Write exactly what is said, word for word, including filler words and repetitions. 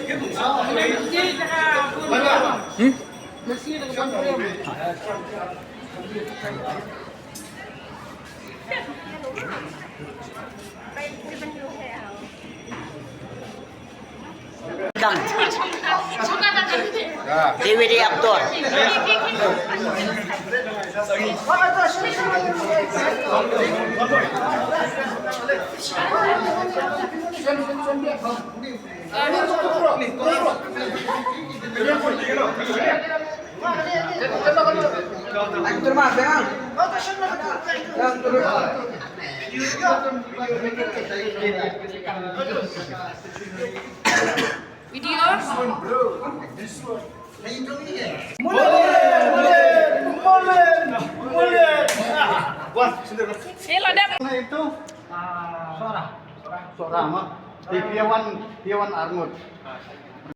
Kang. D V D actor. Video. Wah, sendiri. Sila dap. Itu. Sora. Sora mah. Di Piawan, Piawan Arngut.